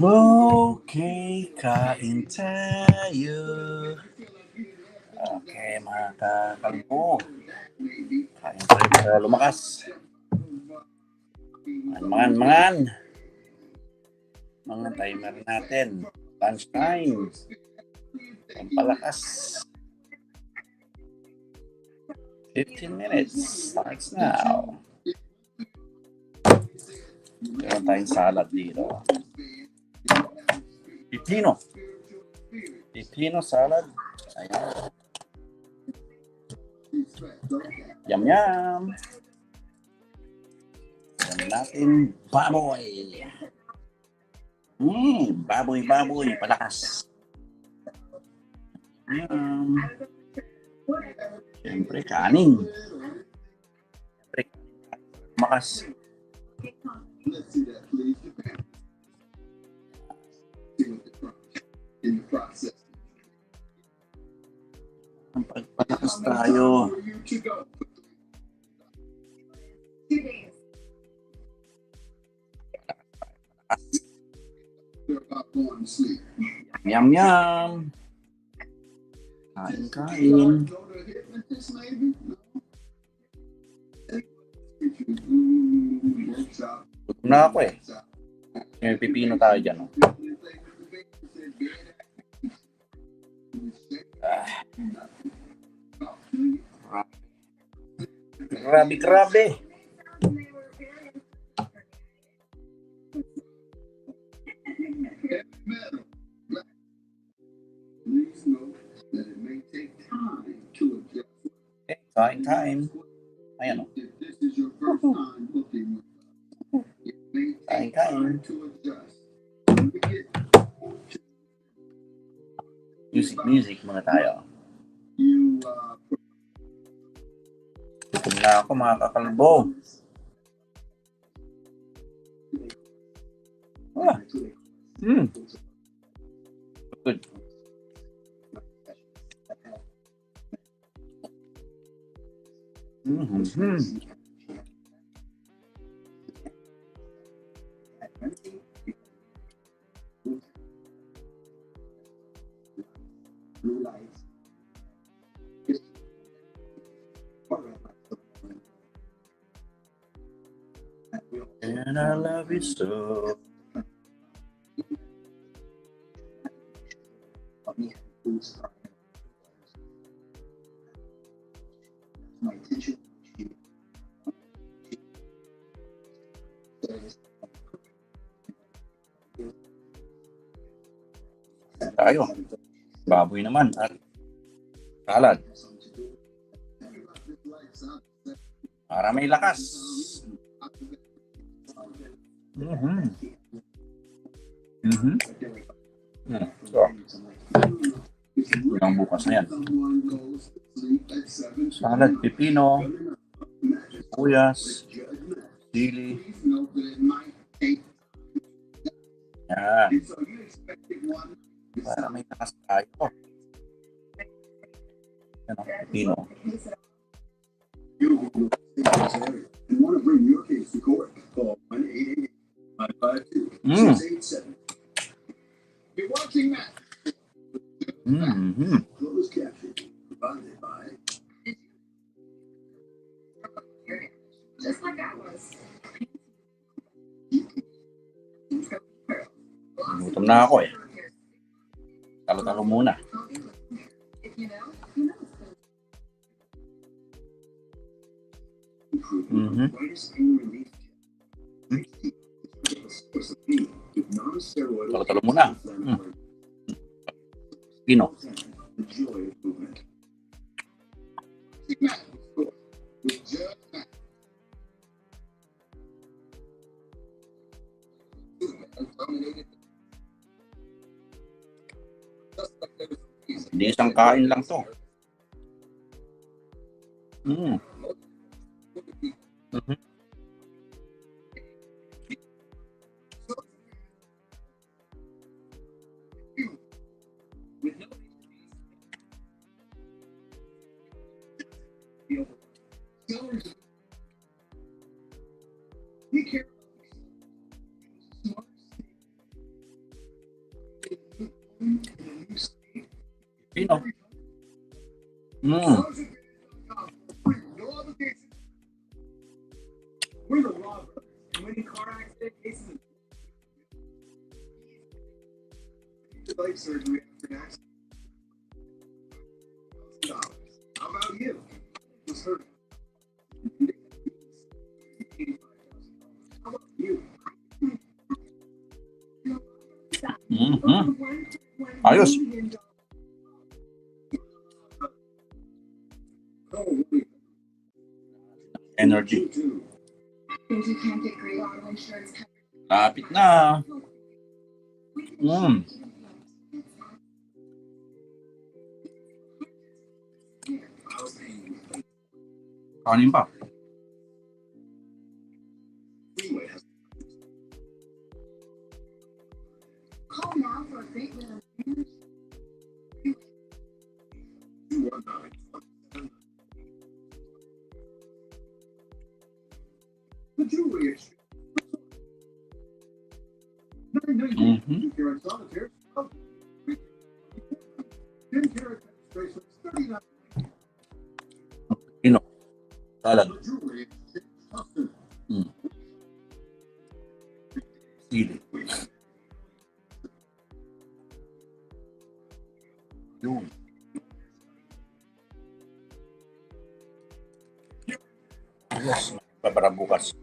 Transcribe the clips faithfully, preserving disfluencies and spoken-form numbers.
Okay, kain tayo. Okay, mga kakalbo. Kain tayo para lumakas. Mangan, mangan, mangan. Mangan timer natin. Lunch time. Pampalakas. Fifteen minutes. Starts now. Meron tayong salad dito. Pipino. Pipino salad. Ayan. Yum, yum. Yan natin, baboy. Mm, baboy, baboy, palakas. Yum. Siyempre, kanin. Siyempre, makas. Ang pagpalakas tayo. Yum, yum. Kain, kain. Gutom na ako eh. May pipino tayo dyan, oh. Ah. Grabe, grabe. Eh, kain, kain. Ayan, oh. Kain, kain. Music, music muna tayo. Gutom na ako, mga kakalbo. Ah. Mm. Good. Mm-hmm. And I love you so. Tayo. Baboy naman at salad. Para may lakas. Mhm. Mhm. Hmm. So, ang bukas na yan. Salad, pipino, sibuyas, sili. Yan. Para may lakas tayo. Yan ang pipino. Mm. Mm-hmm. Gutom na ako eh. Talo-talo muna. Mhm. Talo-talo muna. Hmm. Pino. Hindi isang kain lang to. Mm. Mhm. Pino? Mm. Mhm. Ayos. Energy. Lapit na. Mm. Kanin pa. Mhm. Pino. Salad. Mm. Sili. Yun. Yes, para bukas.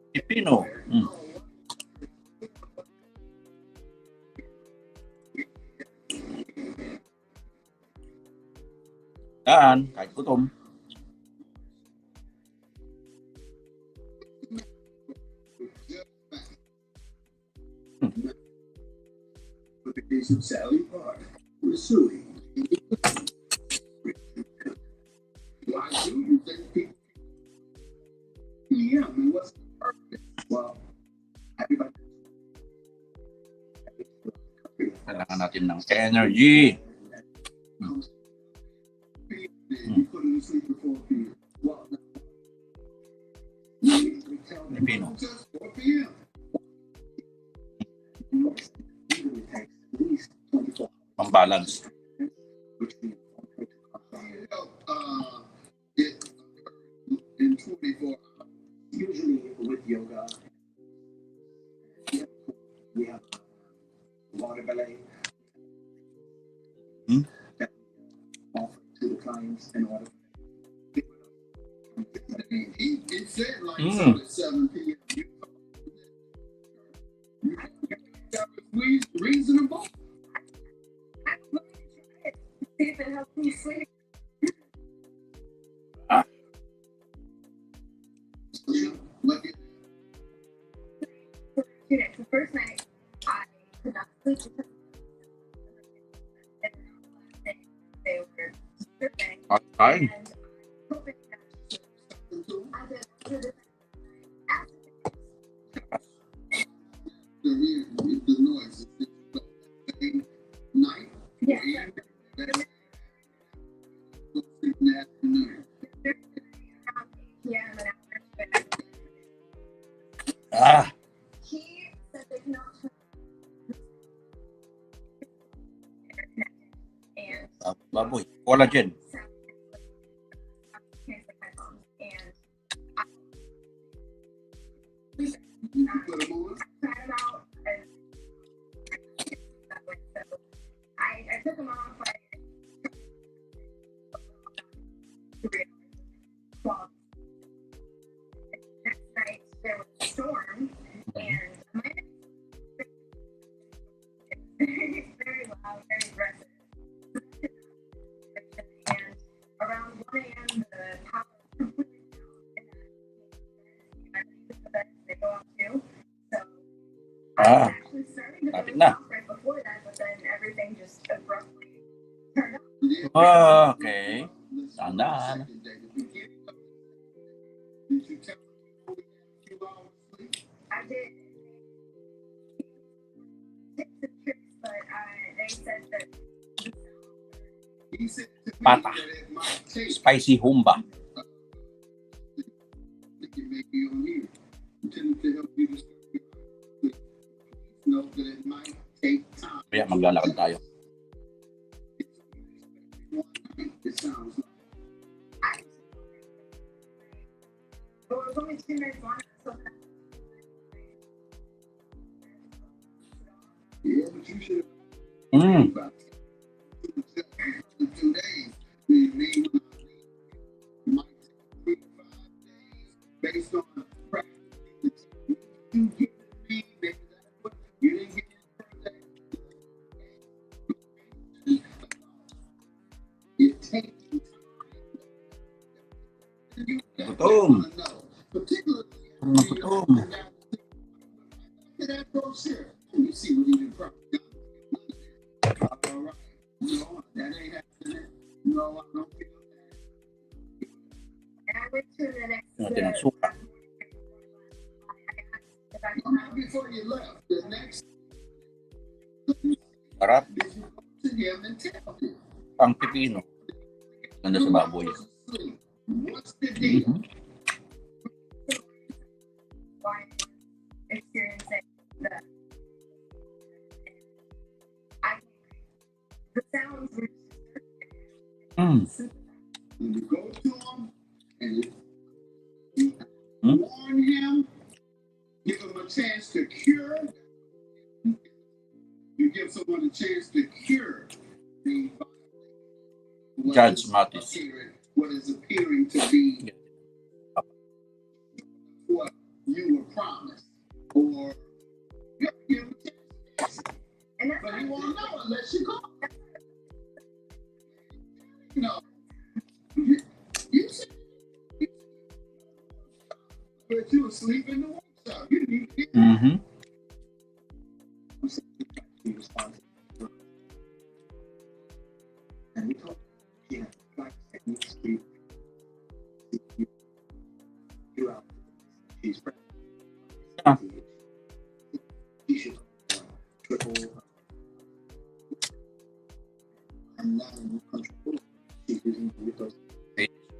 Pipino. Mm. Yan, kahit gutom. Kailangan natin ng energy. Hmm. Hmm. Pipino. Pang-balance. Hmm? Mm. Ay. Ah. Ah, baboy. Collagen. Ah, lapit na. Okay. Tandaan. Pata. Spicy humba. Kaya maglalakad tayo. Mm. Gutom. Gutom na gutom. Natin ang suka. Sarap. Ang pipino. Ganda sa baboy. Mhm. Mm. You go to him and you Hmm? warn him, give him a chance to cure. You give someone a chance to cure the what Judge is Mathis. appearing, what is appearing to be what you were promised, or you give him a chance to fix it. And that's But he won't know unless you call. You know, you, you said that you were asleep in the workshop. You didn't even get that. Mm-hmm. And we told you, yeah, like, and you sleep. You out. She's pregnant. Ah. She should, uh, triple. I'm not in control. She's using the little.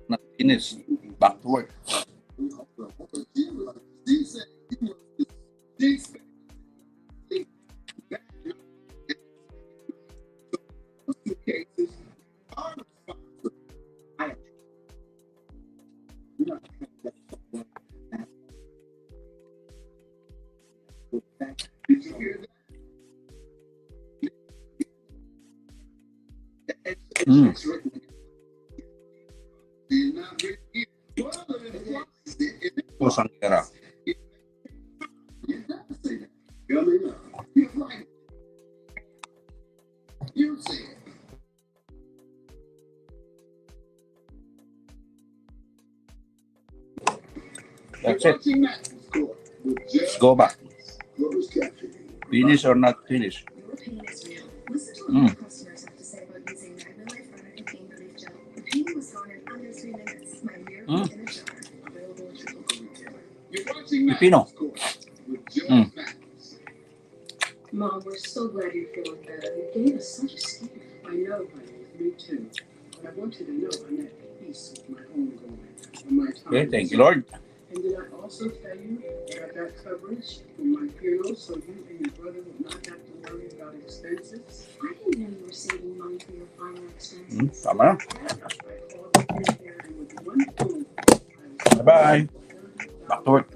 Not finished. Back to work. She said she was, she said that suitcases are responsible. I am not. Did you hear that? Mm. Pusang kira. That's it. Let's go back. Finish or not finish? Mm. Mm. Pipino. Mm. Mom, we're so glad you're feeling better. You gave us such a scare. I know, honey. Me too. But I want you to know I'm at peace with my homegoing. And my time Okay, thank you, Lord. And did I also tell you that I got coverage for my funeral so you and your brother would not have to worry about expenses? I didn't know you were saving money for your final expenses. Hmm, tama na. I called the care and with one phone, I was Bye-bye. Back to work.